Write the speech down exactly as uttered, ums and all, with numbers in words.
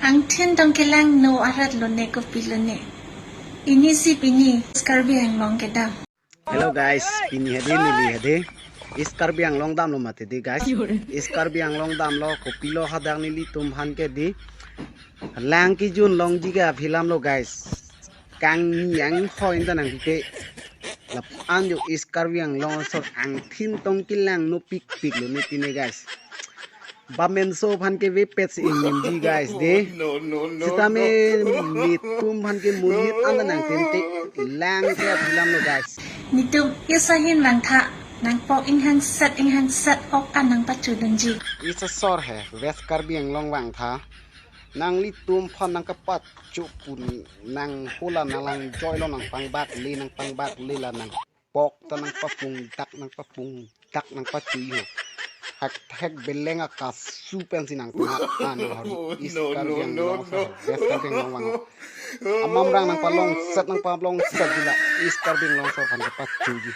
Angthin tong kelang no arat lone kopi lone. Ini si pini Karbi Anglong kedam. Hello guys, pini hadi neli hadi East Karbi Anglong damlo mati di guys. East Karbi Anglong damlo, kopilo hadak nelitum aphan ke di lang kejun longji ke aphi alam lo guys. Kangni anghoi ta nangpipe. Lapu-an jo East Karbi Anglong asor angthin tong kelang no pikpik lo ne pine guys. Bamenso aphan kevepet si ingnim ji guys de. Sitame netum aphan ke monit an ta nangtente lang ke aphi alam lo guys. Netum esa ahin vangtha, nangpok inghangset inghangset ok an nangpachudunji. Esa asor he West Karbi Anglong vangtha. Nanglitum aphan nangkapacho pu nang hola nang lang joy lo, nangpangbak le nangpangbak le la nangpok ta nangpapung dak nangpapung dak nangpachu ho. Hek hek beleng akasu pensi nangpung an hari East Karbi Anglong asor, West Karbi Anglong vang. Amamrang nangpalongset nangpalongset ji la East Karbi Anglong asor aphan kapachuji.